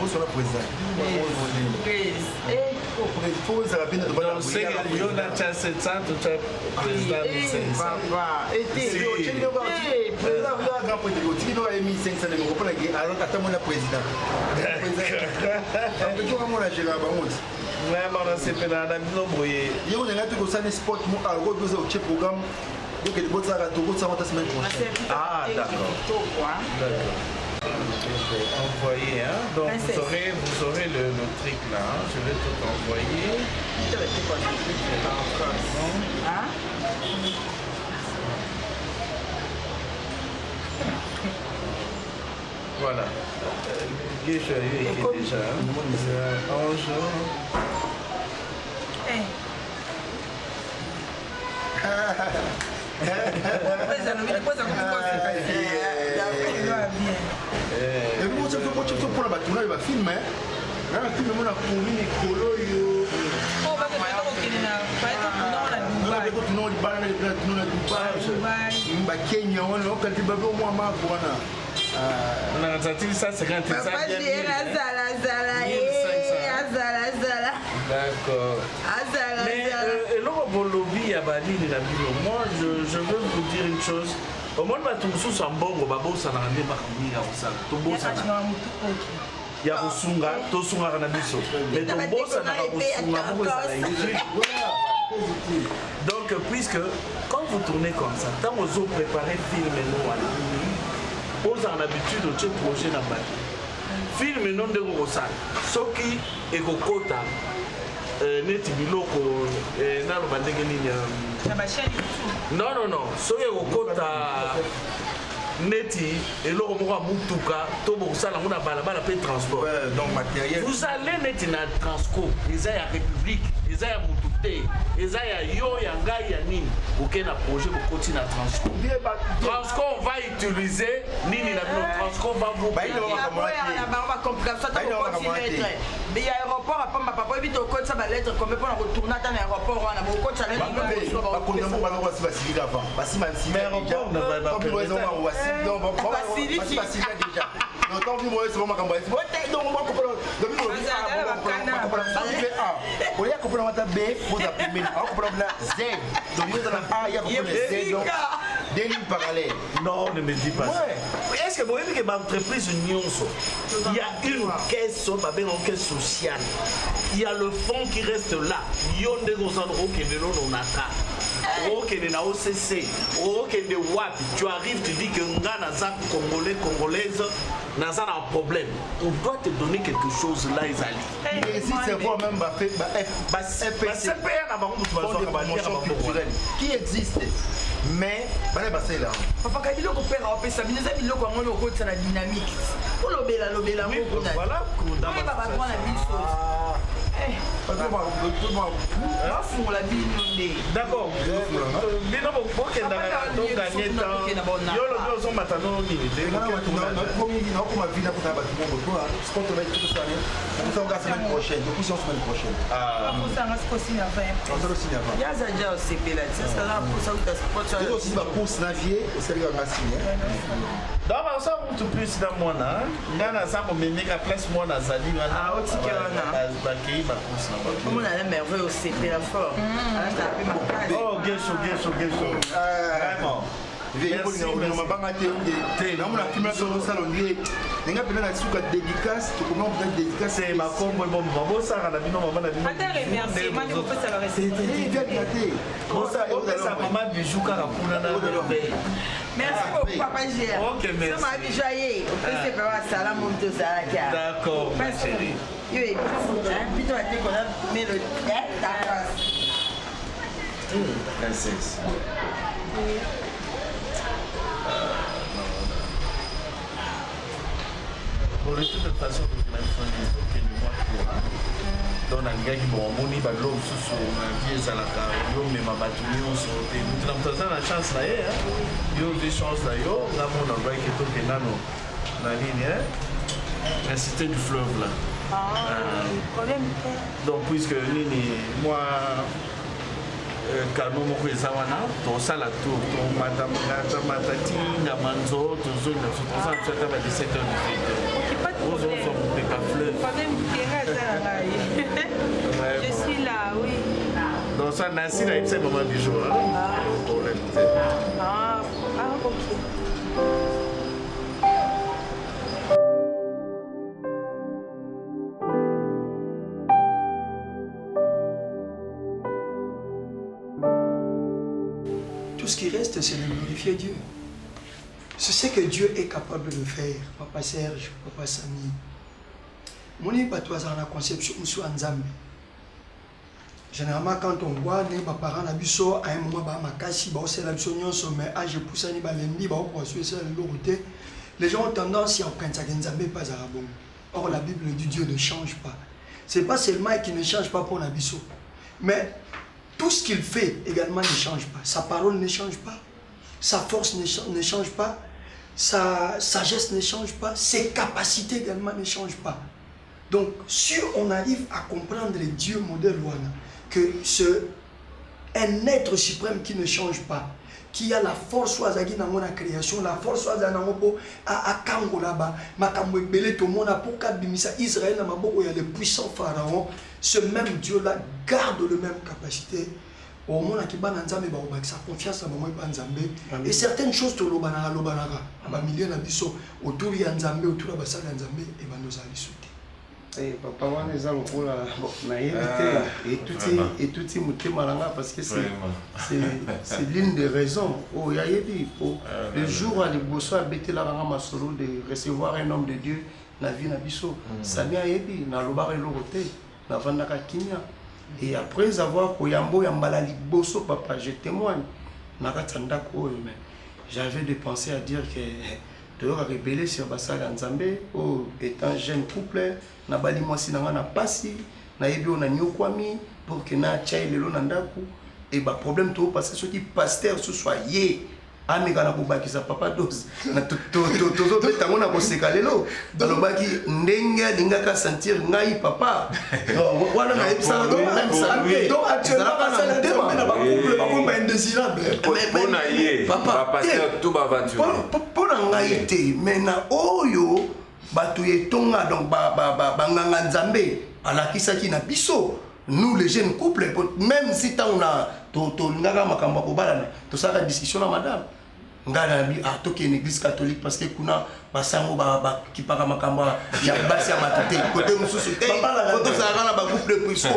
osola président yo natya 700 totya président 1500 otiki noka ye 1500 ndenge okoponaki ata mona président mona gérard bango ti vraiment nasepelaka na bino boye ye olinga te kosala sport mo algo biso otie programme yokende botisaka tokotisaka ata semaine prochaine ah d'accord d'accord Je vais envoyer, hein. Donc vous aurez le, le truc là. Hein. Je vais tout envoyer. Hein? Voilà. Guécho est déjà. Ange. Hey. Mpona bato nayo bafilme nga na filme mona komi mikolo oyo tuna libala tuna na dubai bakenya wana okalite babe omwa mako wana nazatili 150 azalazala azalazala d'accord mais euh, eloko bolobi ya banini na bino moi je, je veux vous dire une chose omoni bato mosusu ya mbongo babosanaka nde makambo mingi ya kosala tobosanaka ya kosunga tosungaka na biso mais tobosanaka kosunga moko ezala utile donc puisque quand vous tournez comme ça ntango ozo préparer film no wana ozala na habitude otie projet na bato film no ndenge okosala soki ekokota euh, neti biloko euh, naloba ndenge nini euh, non non non soki ekokota neti eloko moko ya motuka to bokosala yango na balabala mpe transport donc matériel vous allez neti na transco eza ya république eza ya motu te eza ya yo ya ngai ya nini oke na projet bokoti na transco transco on va utiliser nini na bino transco va vous bango bacomplication ata bokoti lettre ya aéroport apamba papa oyebi tokotisa balettre combien mpona kotourne ata na aéroport wana bokotisa lettre bango basi basilika avant basi basilika déjà donc tant bino boyesi makambo ya donc bakopona A oya kopona wata B poza pembeni akopona na Z donc yo na A ya kopona Z donc deux lignes parallèles non ne me dis pas ouais. ça est ce que boyebi ke baentreprise nyonso il y a une caisse oyo babengaka caisse sociale il y a le fonds qui reste là yo ndenge ozana okende nono naka okende na occ okende wapi tu arrives tu dis que nga naza congolais congolaise naza na problème on doit te donner quelque chose là ezali il existe voire même ba ba CPA na bango mutu bazwaka ba promotion culturelle qui existe mais bana basalela yango papa ka biloko pera opesa bino eza biloko yango nde okotisa na dynamique olobela lobela yango kuna oyeba badroit na biso bafungola bino nde d'accord bino bokendaka toganye temps yo olobi ozomata no nini te nakoma ville nakotala bato moko sport semaine prochaine tokusi semaine prochaine yaza ja osepela osisi bacourse na vie osalika nga signe donc baza mutu plus na mwana nga naza komemeka place mwana azali wana otike wana bakei bacourse na bango omona na merveille osepela fort alata mpe makasi oh gesho gesho gesho vraiment. Mabanga te, namona film tosala ondie ndenge mpena na suka dédicace, tokoma mpenza dédicace te, bakombo bosaka na bino, mama na bino. Ata remerciement nde kopesa ba te. Opesa mama Bijou kaka kuna na merveille. Merci beaucoup, papa GR. Ok, merci. Soma Bijou aye, opesi pe wa salamu mto ozalaki awa. D'accord, ma chérie. Yo ebisi pito batekola mélodie tendresse. Princesse. Bon, de toute façon, tokenda biso nde tokende mwa tour. Donc nalingaki, bon, omoni babiloko mosusu na vie ezalaka, yomema bato nyonso te, moto na moto aza na chance na ye. Yo ozwi chance na yo, nga mona alobaki tokende nano na nini, na Cité du Fleuve là. Ah, problème te. Donc puisque nini, mwa kano moko eza wana, tosala tour, tomatamata tinga manzo, tozonga biso, tozala biso ata ba 17 heures, 18 heures, ozozwa mopepa fleuve. Problème te, nga aza na ngai, je suis là, oui. Donc ça, Nancy nayebisa mama Bijou, problème te. Ah, ah, ok. Tout ce qui reste, c'est de glorifier Dieu. C'est ce que Dieu est capable de faire, Papa Serge, Papa Sami. Moni bato azala na conception mosusu ya Nzambe. Généralement, quand on voit ndenge baparent na biso, à un moment baa makasi, baosala biso nyonso, mais age epusani, balembi, baokoka so esala eloko te, les gens ont tendance ya kokanisaka Nzambe mpe azala bongo. Or la Bible dit: Dieu ne change pas. C'est pas seulement qu'il ne change pas pour na biso, mais tout ce qu'il fait également ne change pas. Sa parole ne change pas, sa force ne change pas, sa sagesse ne change pas, ses capacités également ne changent pas. Donc si on arrive à comprendre Dieu modèle wana, que c'est un être suprême qui ne change pas, qui a la force oyo azalaki nango na création, la force oyo azala nango mpo akangola ba makambo ebele tomona, mpo kabimisa Israël na maboko ya le puissant Pharaon, ce même Dieu là garde le même capacité. Omonaki bana Nzambe bakobakisa confiance na bango epa Nzambe. Et certaines choses tolobanaka lobanaka na bamilieu na biso autour ya Nzambe, autour ya basali ya Nzambe, ebanda ozala lisu te. Eh, papa, wana eza lokola, bon, nayebi te, etuti etuti motema na nga, parce que c'est l'une des raisons oyo ayebi po le jour ya liboso abetelaka nga masolo de recevoir un homme de Dieu na vie na biso. Sami ayebi, nalobaka eloko te, navandaka kimia. Et après avoir koyamba oyo ya mbala liboso, papa, je témoigne na kati ya ndako oyo, mais j'avais des pensées à dire que toyokaka ebele sur basali ya Nzambe oyo. Étant jeune couple, nabali mwasi na nga na pasi, nayebi oyo nanyokwami pour que natya ye lelo na ndako e baproblème toopase. Soki pasteur susu aye ameka na kobakisa, papa dose, tozobeta yango na koseka. Lelo alobaki ndenge alingaka sentir ngai, papa wana nayebisaka. Donc actuellement basala Nzambe na bacouple bakomi baindésirable. Mpona ye, bapasteur tout baaventurier. Mpo na ngai te, mais na oyo bato ya etonga, donc banganga Nzambe alakisaki na biso, nous les jeunes couples, même si ntango na tolingaka makambo ya kobalana, tosalaka discussion na madame. Ngai nayebi, ah, tokende église catholique parce que kuna basango bakipaka makambo ya basi ya bato te, kote mosusu te, po tozalaka na bagroupe de priso.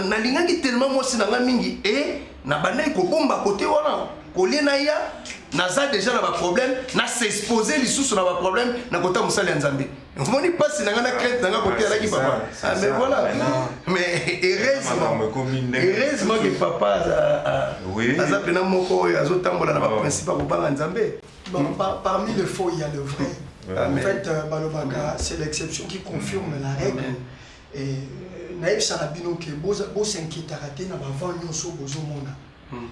Nalingaki tellement mwasi na ngai mingi e nabandaki kobomba kote wana kolie na ya naza déjà na baproblème, na s'expose lisusu na baproblème na kota mosali ya Nzambe. Omoni mpasi na ngai na crainte na ngai kote alaki, papa. Ah, mais voilà, mais heureusement que papa aza mpena moko oyo azotambola na baprincipe ya kobanga Nzambe. Bon, parmi le faux, il y a le vrai. En fait, balobaka, c'est l'exception qui confirme la règle. Et nayebisaka bino ke bosinquiétaka te na bavent nyonso bozomona.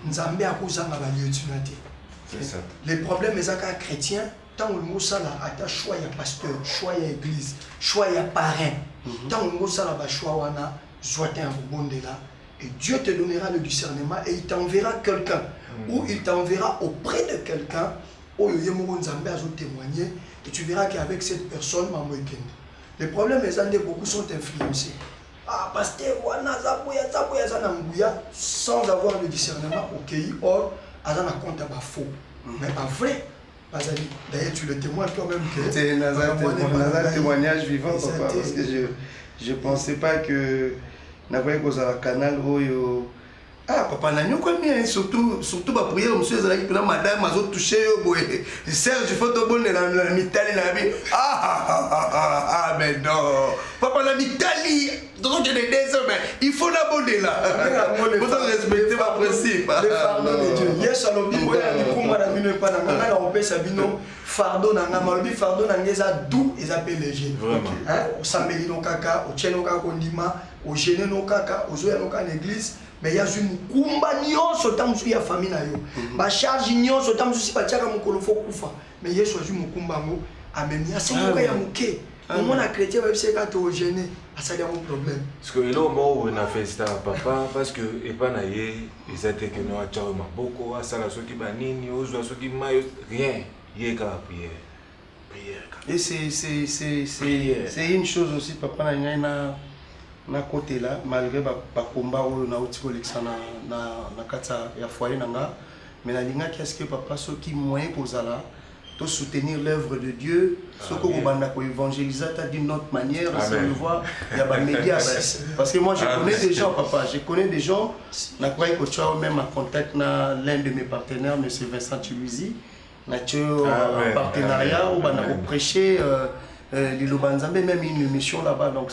Nzambe akozanga balieutenant te. Le problème eza kaka chrétien, ntango olingi osala ata choix ya pasteur, choix ya église, choix ya parrain, ntango olingi osala bachoix wana, zwa te ya kobondela et Dieu te donnera le discernement et il t'enverra quelqu'un ou il t'enverra auprès de quelqu'un oyo ye moko Nzambe azotémoigner, et tu verras qu'avec cette personne mambo ekende. Le problème eza nde beaucoup sont influencés: ah, pasteur wana aza boye, aza boye, aza na nguya, sans avoir le discernement. Okei, or aza na compte ya bafaux. Mais bavrai bazali. D'ailleurs, tu le témoignes toi-même que C'est un témoignage vivant, papa, parce que je pensais pas que nakoki kozala canal oyo. Ah papa, nanyokwami, hein, surtout baprière mosusu ezalaki mpena madame azotouche yo boye: "Serge, faut tobondela." Na mitali na bi: "Ah, ah, ah, ah, ah, mais non papa, na mitali tozokende 2 heures, mais il faut nabondela po respecter baprincipe." Le fardeau de Dieu. Yesu alobi: "Boya mikumba na bino epa na nga, ngai nakopesa bino fardeau na nga." Malobi fardeau na nga eza doux, eza mpe léger. Osambeli no kaka, otie no kaka kondima, ogene no kaka, ozoya no kaka na église, mais yazwi mokumba nyonso. Ta mosusu ya famille na yo, bacharge nyonso, ta mosusu batiaka mokolo fo kufa, mais Yesu azwi mokumba yango, amemi asengoka ya moke. Omona chrétien bayebisi kaka togene, asali yango problème. Parce que eloko moko boye na félicitaka papa, parce que epa na ye eza te keno atya oyo maboko, asala soki banini, ozwa soki mai, rien. Ye kaka prière, prière. Et c'est une chose aussi, papa na ngai, na nakotela malgré bakomba oyo nauti kolekisa na kati ya foyer na nga, mais nalingaki aske papa, soki moyen kozala to soutenir l'œuvre de Dieu, soki okobanda koévangéliser ata d'une autre manière, c'est le voir ya bamédia, parce que moi je connais des gens, papa, je connais des gens. Nakoki kotia même en contact na l'un de mes partenaires, monsieur Vincent Tuluisi, natie en partenariat obanda koprêcher liloba Nzambe, même une émission là-bas. Donc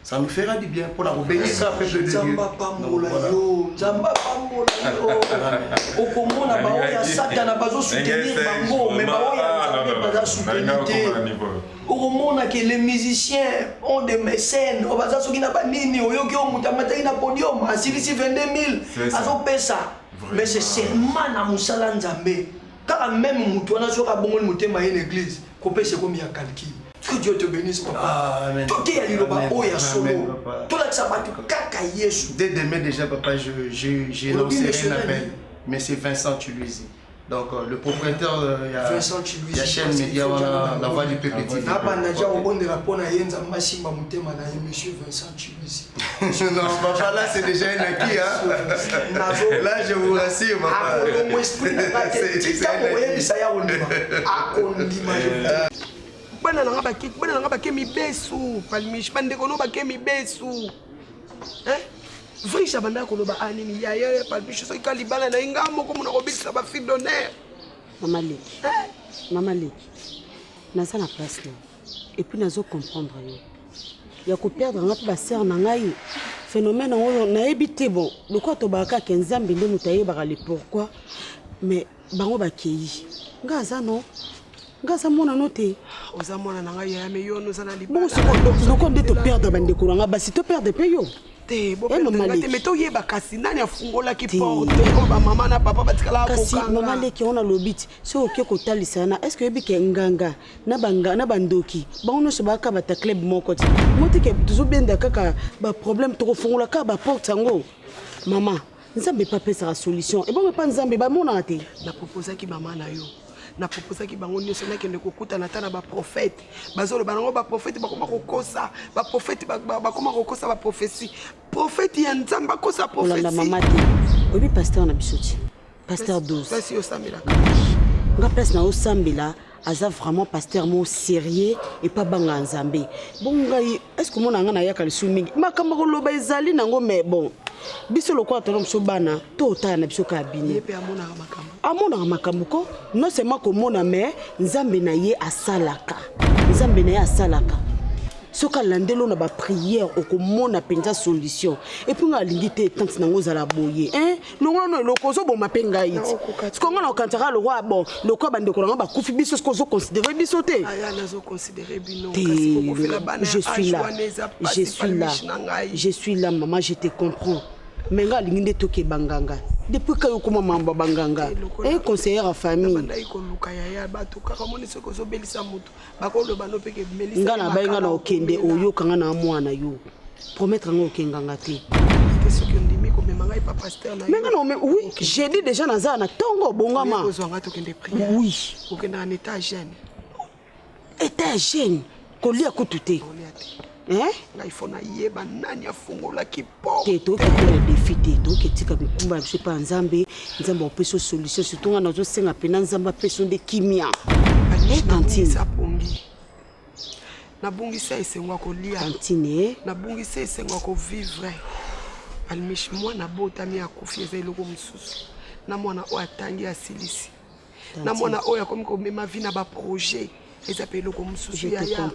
ça nous fera du bien pour la bénir ça, peuple de Dieu. Nzambe apambola yo, Nzambe apambola yo. Okomona baoyo ya Satana bazosoutenir bango, mais baoyo ya Nzambe baza soutenir te. Okomona ke les musiciens ont des mécènes oyo baza soki na banini. Oyoki oyo moto amataki na podium, asilisi 22 000 azopesa, mais c'est seulement na mosala Nzambe kaka. Même motu wana, soki abongoli motema ye na église, kopesa ekomi ya calcul. Que Dieu te bénisse, papa. Toteya liloba oyo ya solo, tolakisa bato kaka Yesu. Dès demain déjà, papa, j'ai lancé un appel. Mais c'est Vincent Tuluisi, donc le propriétaire, Vincent Tuluisi, ya chaîne média wana, La Voix du Peuple TV. Nabanda ja kobondela mpo na ye, Nzambe asimba motema na ye, monsieur Vincent Tuluisi. Non papa, là c'est déjà un acquis, hein. Là je vous rassure, papa. Akolongo esprit na nga te. Ntango oyebisa ya kondima, akondima. Bana na nga bake, bana na nga bake mibesu. Palmiche, bandeko no bake mibesu. Vrisha abandaka koloba anini yaya Palmiche, soki ka libala na ye, nga moko mona kobikisa bafille d'honneur. Mama leki, mama leki, naza na place na et puis nazo comprendre yo ya koperdre nga mpe basere na ngai. Phénomène oyo nayebi te. Bon, lokola tobaka kaka Nzambe nde moto ayebaka le pourquoi, mais bango bakei, nga aza no, nga aza mwana no te. Oza mwana na ngai yaya, mais yo oza na bongo soko nde toperdre bandeko na nga basi, toperdre mpe yo. Te, boperdre te, mais toyeba kasi nani afungolaki porte oyo bamama na papa batikalaka. Kasi mama leki, yango nalobi ti soki oke kotalisa wana, est ce que oyebi ke nganga na bandoki bango nyonso bayaka bata club moko ti mo te ke tozobenda kaka baproblème, tokofungola kaka baporte yango. Mama, Nzambe epe apesaka solution, ebongo epa Nzambe bamonaka te. Naproposaki mama na yo, naproposaki bango nyonso nakende kokutana ata na baprofete. Bazoloba nango baprofete bakoma kokosa, baprofete bakoma kokosa baprophétie. Prophète ya Nzambe akosa? Kolanda mama te. Oyebi pasteur na biso ti, pasteur 12? Place osambelaka. Nga place na osambela, aza vraiment pasteur mo sérieux, epa banga Nzambe. Bongo ngai, est ce que omona ngai nayaka lisusu mingi? Makambo koloba ezali nango, mais bon, biso lokola tona biso bana, to otala na biso kaka bino. Ye mpe amonaka makambo. Amonaka makambo ko, non seulement komona, mais Nzambe na ye asalaka, Nzambe na ye asalaka. Soki alandeli oyo na baprière, okomona mpenza solution. Et puis ngai alingi te tante nango ozala boye, hein? Longola no eloko ozoboma mpe ngai ti siko ngai na okanisaka lokwa bon, lokwa bandeko na ngai bakufi, biso siko ozoconsidere biso te. Aya, nazoconsidere bino. Te, kasi kokufela bana je suis là, wana eza je suis là, na ngai. Je suis là, maman, je te comprends, mais ngai alingi nde tokeba nganga. Depuis kai okoma mambo ya banganga e conseillère ya famille. Nabandaki koluka yaya bato kaka omoni soki ozobelisa motu, bakoloba no mpe ke melisa. Nga na bai, nga na okende oyoka nga na mwana yo promettre nga okenganga te. Te, soki ondimi komema ngai pa pasteur na mais nga na ome, oui, jeudi déjà naza na ntongo bongama. Kozwa ngai tokende prière. Oui. Okendaka na état jeune? État ya jeune, kolia kutu te. Kolia te. Ngai fo nayeba nani afungolaki porte. Te toke te na defi te toke tika mikumba na biso epai ya Nzambe. Nzambe akopesa yo solution surtout ngai nazosenga mpena Nzambe apesa yo nde kimia. Eh, tantine. Pongi. Nabungisa esengo ya kolia. Tantine. Nabungisa esengo ya kovivre. Almish mwana abotami akufi eza eloko mosusu na mwana oyo atangi asilisi na mwana oyo akomi komema vie na baprojet eza mpe eloko mosusu yaya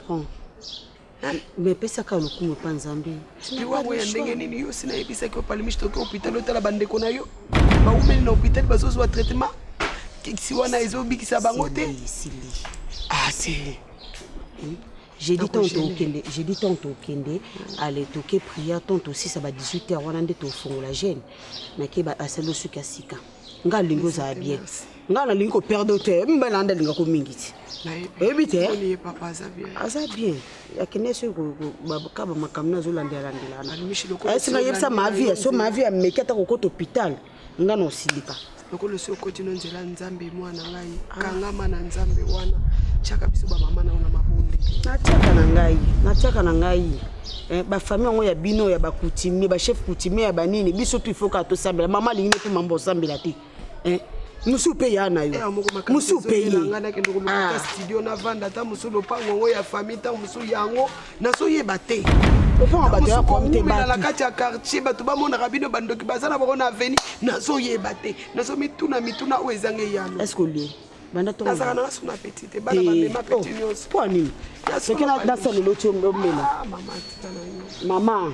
mais pesaka lokumu epa nzambe liwa yango ya ndenge nini yo si nayebisaki yo palmiche toke hôpital otala bandeko na yo baumeli na hôpital bazozwa traitement kisi wana ezobikisa bango te ah te jeudi ntango tokende jeudi ntango tokende ale toke prière ntango tosisa ba 18 heures wana nde tofongola jeune nake asali osuki ya sika nga alingi ozala bien nga nalingi koperdre te mibali nanga nde alingako mingi ti oyebi te aza bien akende soki kaka bamakambo na azolandelandela wana esinga yebisa mavi ya so mavi ya meki ata kokota hôpital nga na osilika lokola osi okoti no nzela nzambe mwana ngai ah. kangama na nzambe wana tiaka biso bamama na yo na mabondeli natiaka na ngai natiaka na ngai eh, bafamille yango ya bino ya bacoutumier bachef coutumier ya banini biso tu ifo kaka tosambela mama alingi ne mpe mambo osambela te eh, mosusu mpe ya na yo mosusu mpe ye nakende koluka ah. studio navanda ata mosusu lopango yango ya famille ntango mosusu yango nazoyeba te oponga na kati ya quartier bato bamonaka bino bandoki baza na bango na aveni nazoyeba te nazomituna mituna oyo ezanga eyano est ce que olie banda tongo nazalaka nanga suna apeti te bana bamema apeti oh, nyonso mpo nini soki nasala oti omela ah, mama tika na yo mama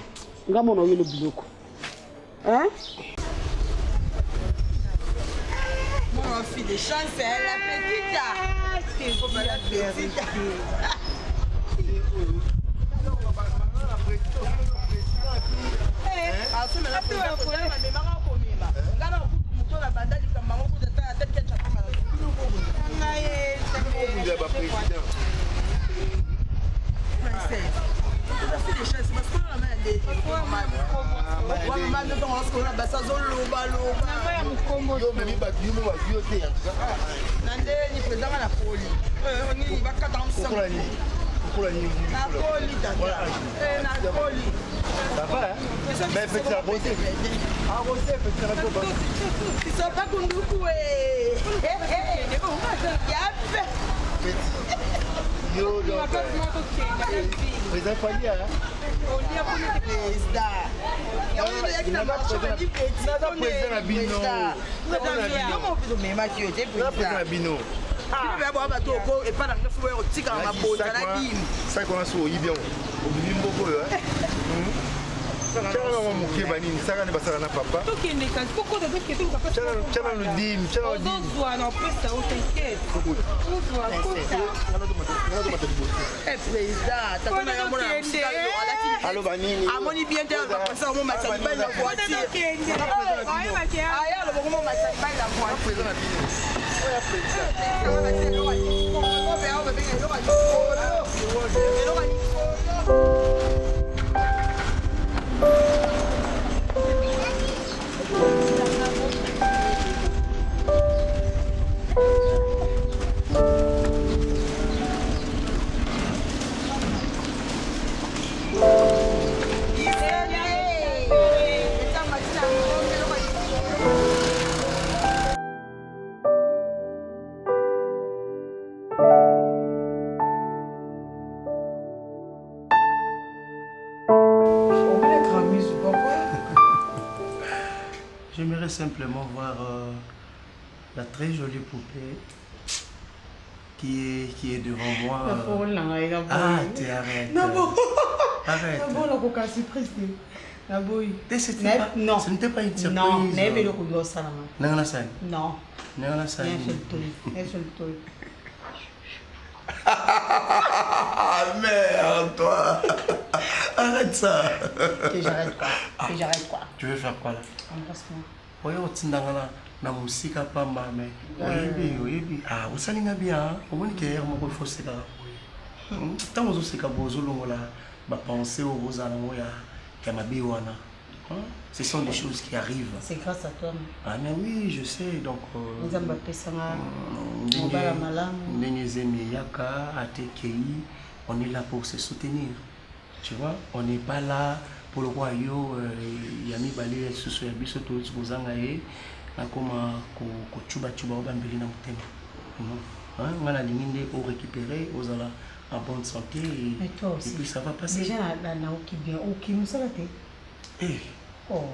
nga mona oyelo biloko hein Mon fille de chance, la petite. La petite. Nakoli tata nakoli Ça va, hein Mais petit arrosé. Arrosé, petit arrosé. Sopa kunduku eh. Yape. Petit. Yo, donc. Président Fally, hein Président. Naza président na bino. Omemaki yo te président na bino. Bino bya bwa bato oko epa na bino fubo ya kotikala mabonza na dimi. Saki wana so oyibi yango obimi mboko oyo tyana nango moke banini saka nde basala na papa tokende kasi kokota tokende toluka tyana no dimi tyana ozozwa na opesa o t'inquiète ozwa kota amoni bien te alobaka mobali na voiture aya alobaka momata mobali na voiture J'aimerais simplement voir euh, la très jolie poupée qui est, qui est devant moi. Euh... Ah, t'es arrête. Arrête. nakoka surprise te naboyi non ce n'était pas une surprise non nayebi eloko olingi osalama ndenge nasali non ndenge nasali Merde, toi Arrête ça Que j'arrête quoi Que j'arrête quoi Tu veux faire quoi là Embrasse-moi. Oyo otindanga na na mosika pamba mais oyebi oyebi ah osali nga bien omoni ke heure moko il faut osekaka boye ntango ozoseka boye ozolongola bapense oyo bozala nango ya ya mabe wana ce sont des choses qui arrivent. C'est grâce à toi. Ah mais oui, je sais. Donc euh, Nzambe apesanga mobala malamu. Ndenge zemi eyaka atekei, on est là pour se soutenir. Tu vois, on n'est pas là pour lokola yo euh, ya mibale ya lisusu ya biso touti kozanga ye nakoma kocubacuba oyo bambeli na motema. Non. Hein, nga nalingi nde o récupérer ozala en bonne santé et, Mais toi aussi. et puis ça va passer. Déjà, na, na, na, oki bien. Oki, mosala te. Eh, Oh.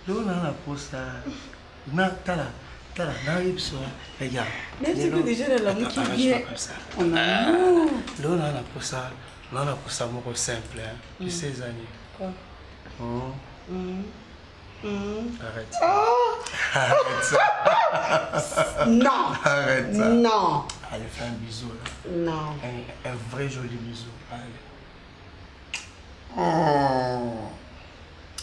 lelo naa na posa na tala tala nayebiso regarde Même si que déjà nalamuki Attends, bien. arrange-toi comme ça. On a lelo naa na posa naa na posa moko simple hein. tu Mm. sais ezani Quoi? oh. Mm. Mm. arrête Oh! arrête ça Non. arrête ça Non. allez fais un bisou là Non. un, un vrai joli bisou allez oh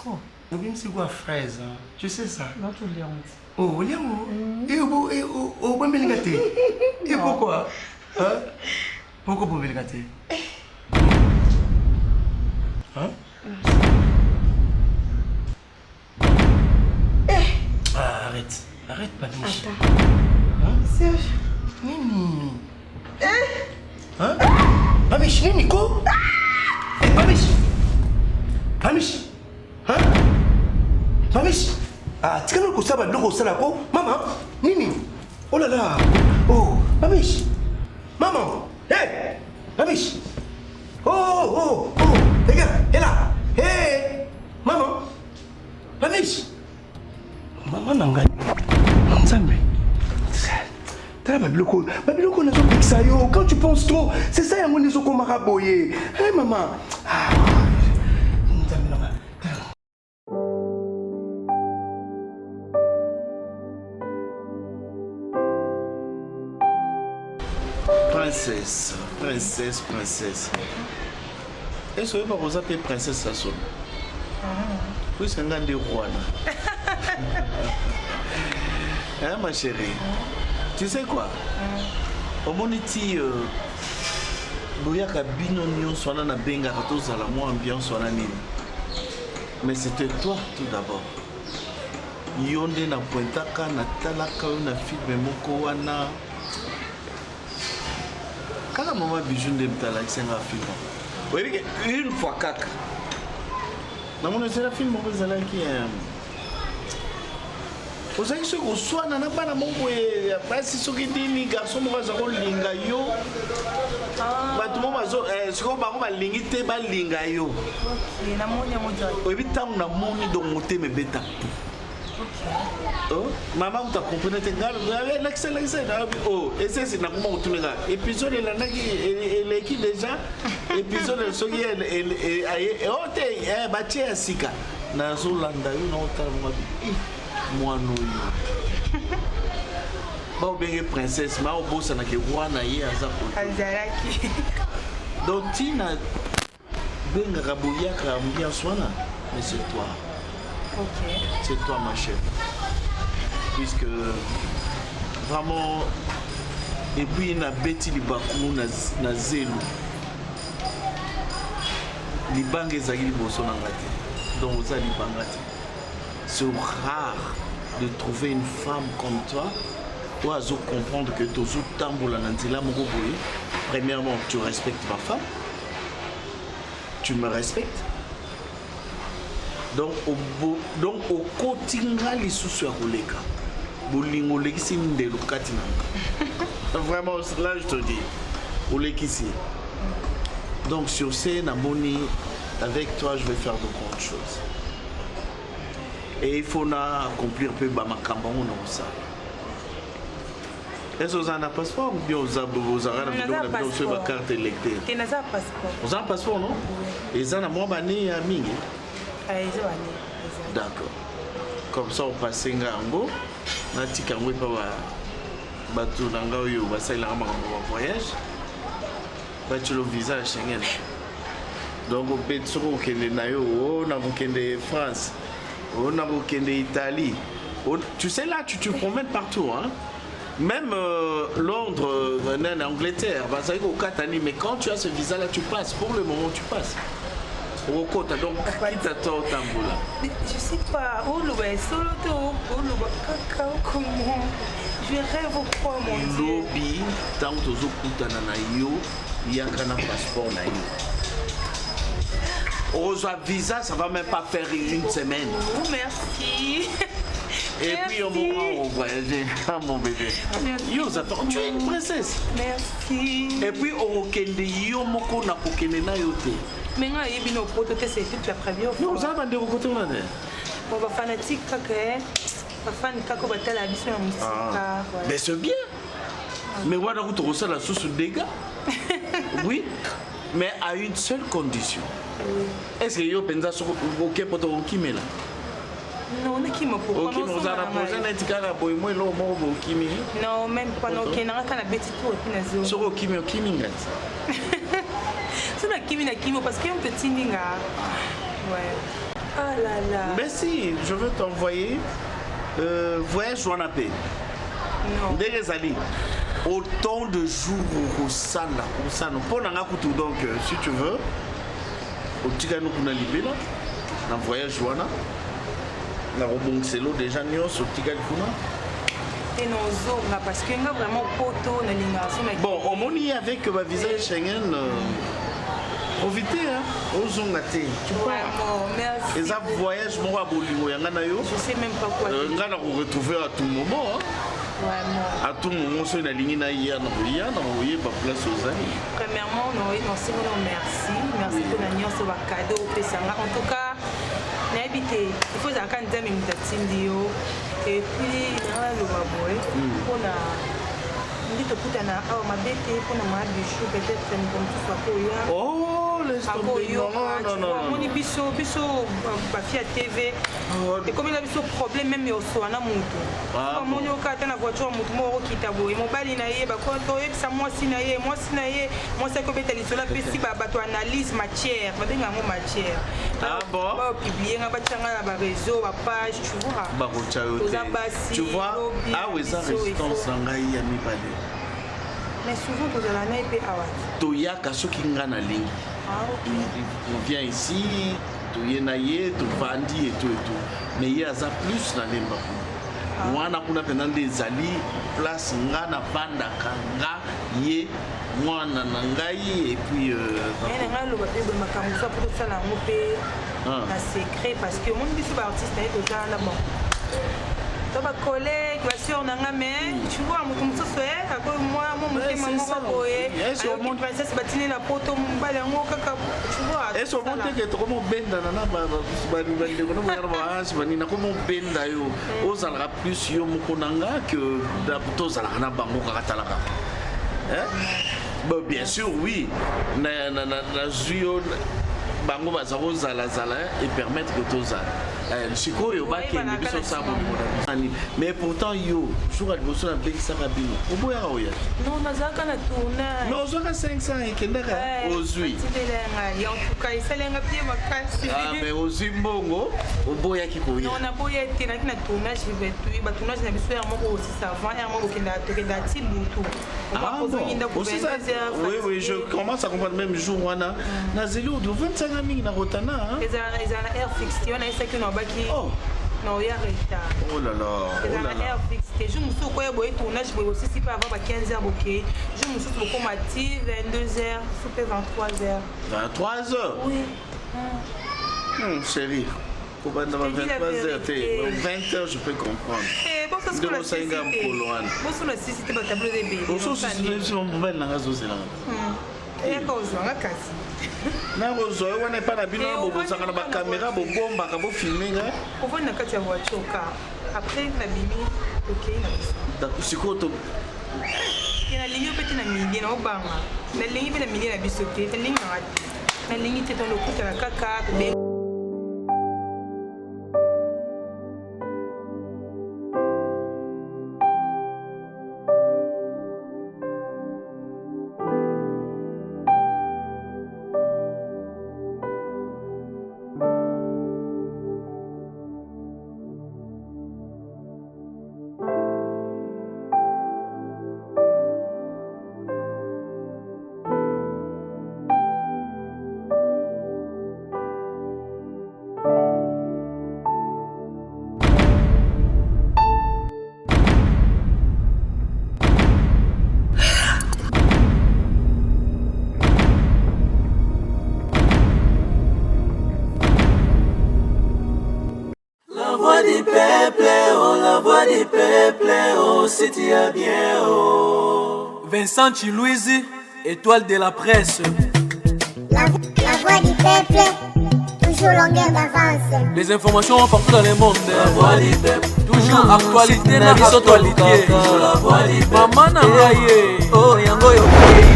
Quoi? obimisi kwa fraise hein. tu sais ça Non, tu l'as honte. Oh, oliango e obombelinga te e pourquoi Hein? Pourquoi obombelinga te Hein? Ah, arrête. Arrête, Paniche. Attends. Serge. Nini. Hein? Pamiche, nini, ko? Eh, Pamiche. Pamiche. Hein? Pamiche. Ah, tikala kosala biloko osala ko? Mama, nini? Oh là là. Oh, Pamiche. Maman. Hey, Pamiche. Oh, oh, oh. Les gars, et là. Hey, maman. Pamiche. Maman na ngai. Nzambe. tala babiloko oyo babiloko oyo nazopekisa yo quand tu penses trop c'est ça yango nde ezokomaka boye hey, mama ah, nzambe na ngai Princesse, princesse, princesse. Est-ce que vous avez princesse ya solo? Puisque nga nde roi na. Hein, ma chérie? Tu sais quoi? Omoni ti euh, boyaka bino nyonso wana nabengaka tozala mwa ambiance wana nini. Mais c'était toi tout d'abord. Yo nde na pointaka natalaka yo na film moko wana kaka mama bijou nde moto alakisi nga film oyebi ke une fois kaka namoni ezala film moko ezalaki eh, ozalaki soki koswana na bana moko boye ya basi soki nini garçon moko aza kolinga yo bato moko bazo eh, sikoyo bango balingi te balinga yo Ok, namoni yango direct. oyebi ntango namoni donc motema ebeta Oh, mama moto akomprene te ngai lakisa lakisa nayobi o esesi nakoma kotuna nga épisode elandaki eleki déjà épisode soki aye o te eh, batie ya sika nazolanda yo naotala mongabi eh, mwana oyo baobenge princesse ma obosanaka roi na ye aza kote Azalaki. donc ntina bengaka boyaka ambiance wana mais c'est toi Ok. C'est toi ma chère. Puisque vraiment et puis na beti libaku na, na zelu libanga ezalaki liboso na nga te donc oza libanga te c'est rare de trouver une femme comme toi oyo azo comprendre que tozotambola na nzela moko boye premièrement tu respectes ma femme tu me respectes donc obo, donc okoti nga lisusu ya koleka bolingo olekisi ndelo kati na nga vraiment là je te dis olekisi donc sur ce namoni avec toi je vais faire de grandes choses et il faut na accomplir mpe bamakambo yango na kosala est-ce oza na passeport ou bien ozalaka na biloko na bino soki bacarte électeur te naza passeport oza na passeport non eza na mwa bane ya mingi ah, eza bane d'accord comme ça opasse nga yango natika yango epa bato na ngai oyo basalelaka makambo ba voyage batielo visa ya schengen donc obeti soki okende na yo o nakokende france o nakokende italie o, tu sais là tu te promènes partout hein même euh, Londres, euh, Angleterre, bazali kokata nini mais quand tu as ce visa là tu passes pour le moment tu passes okokota donc kita to otambola je sais pas oloba esolo te oloba kaka comment je rêve au quoi mon dieu lobi ntango tozokutana na yo yaka na passeport na yo Okozwa visa, ça va même pas faire une semaine. Oh, merci. Et puis au moment où on voyageait, ah, mon bébé. Yo, attends, tu es une princesse. Merci. Et puis okokende yo moko na kokende na yo te. Mais nga yebi no poto te c'est toute la première fois. Non, oza bandeko kote wana te. Bon ba fanatique kaka eh. Ba fan kaka batala biso na musika. Ah. Mais c'est bien. Mais wana kutu kosala susu dégâts. Oui, mais à une seule condition. Est-ce que yo penza soko oke poto okimela? Non, nakima pourquoi? Okima ozala na projet neti kaka boye mwa eloko moko boye okimi. Non, même pas nokende nga kaka na beti tour epuis nazo. Soki okimi okimi ngati. Soki nakimi nakimi parce que yo moto otindi nga. Ouais. Ah là là. Mais si, je veux t'envoyer euh, voyage wana mpe. Ndenge ezali autant de jours okosala okosala mpo na nga kutu donc euh, si tu veux otikani kuna libela na voyage wana nakobongiselo deja nyonso otikali kuna te nozonga parce que nga vraiment poto nalingaka so na bon omoni ye avec bavisa ya schengen euh, profite hein ozonga te tu pars eza voyage moko ya bolingo ya nga na yo je sais même pas quoi euh, nga na koretrouver à tout moment hein. Vraiment. À tout moment soki nalingi naya nakoya nakoyeba place ozali premièrement nasengo no merci merci mpona nyonso bakado opesa nga en tout cas nayebi te il faut ezalaka nzambe moto atindi yo epuis naloba boye mpona nde tokutana awa mabe te mpona ma bichou peut-être moto mosusu akoya akoyoamoni biso biso bafi ya tv ekomela biso problème meme ya osoa na motu amoni oka ata na voiture ya motu moko okokita boye mobali na ye toyebisa mwasi na ye mwasi na ye mwasi akobeta lisolo apesi bato analyse matière babenga yango matière baopublie nga batya nga na bareseau bapage tu vois bakotya yo toza basi tu vois awa eza résistance na ngai ya mibale mais souvent tozala na ye mpe awa toyaka soki nga nalingi ah, on vient ici toye na ye tovandi eto eto mais ye aza plus na lemba kuna ah. wana kuna mpenza nde ezali place nga navandaka nga ye mwana na ngai epuis euh, na ngai aloba mpe boye makambo mosusu apo tosala yango mpe ah. na secret parce que omoni biso baartiste na ye toza na bon to bacollègue baseur na nga mais hmm. tu vois moto mosusu e eh, akoki mwa mwa motema moko boye ayoki princesse batindi na poto mobali yango kaka tu vois ese omoni teke tokomi obendana na bandeko na boyana baange banini nakomi obenda yo hmm. ozalaka plus yo moko na nga que tozalaka na bango kaka talaka hein? Bon, bien sûr oui nazwi yo bango baza kozalazala et permettre que tozala eh, sikoyo bakende biso osala bolingo na biso mais pourtant yo jour ya liboso nabekisaka bino oboyaka oya non nazalaka na tournage mais ozwaka 500 ekendaka eh, ozwi esalenga pie makasi ah, mais ozwi mbongo oboyaki koya non naboya te naki na tournage batournage na biso ya moko osisa avant ya moko tokendaka ti butu Ah bon Oui, oui, je commence à comprendre même jour wana. Mm. Nazeli odo 25 ans mingi na rotana. Ezala ezala na air fixe te wana esaki na baki. Oh. Na oya retard. Oh là là. Oh ezala na air fixe te jour mosusu okoya boye tournage boye osisi mpe avant ba 15 heures bokei. Jour mosusu bokoma ti 22 heures, mosusu mpe 23 heures. 23 heures? Oui. Hmm, chérie. kobanda ba 23 heures te 20 heures je peux comprendre eh, ndenge osali nga mokolo wana ososusu mobali nanga azozelanga hmm. eyaka ozwanga kasi nakozwa yo wana epai na bino eh, bobosaka na bakamera bobombaka bofilme nga ovandi na kati ya voiture ka après nabimi tokei na biso sikoyo to te nalingi yo mpe te na milie naobanga nalingi mpe na milie na biso te nalingi nanga te nalingi te tolokutana kaka tobe peuple, oh, city ya bien, oh. Vincent Chiluizi, étoile de la presse. La voix du peuple, toujours longueur d'avance. Les informations partout dans le monde. La voix du peuple, Toujours actualité na biso actualité. tolukaka. La voix du peuple. Mama na ngai ye. Oh, yango yo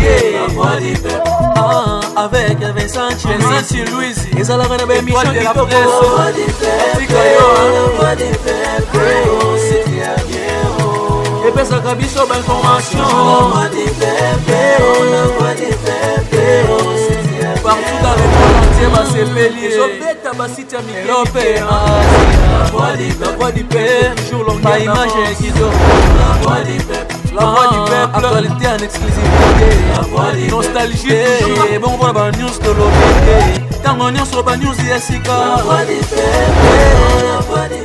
ye. La voix du peuple. Ah, avec Vincent Vincent Chiluizi, ezalaka na baémission Étoile de la kitoko. presse. La voix du peuple, Tika yo, hein. la voix du peuple, oh, city ya bien, oh. epesaka biso bainformation La voix du peuple, oh, la voix du peuple, oh, city ya bien. partout dans le monde entier basepeli ezobeta basite ya mikeurope La voix du la voix du peuple toujours longueur Baimage d'avance. kitoko. La voix du peuple, la voix du peuple actualité en exclusivité. La voix du nostalgie peuple. toujours bongo mpona banews tolobi te ntango nyonso banews ya sika La voix du peuple, la voix du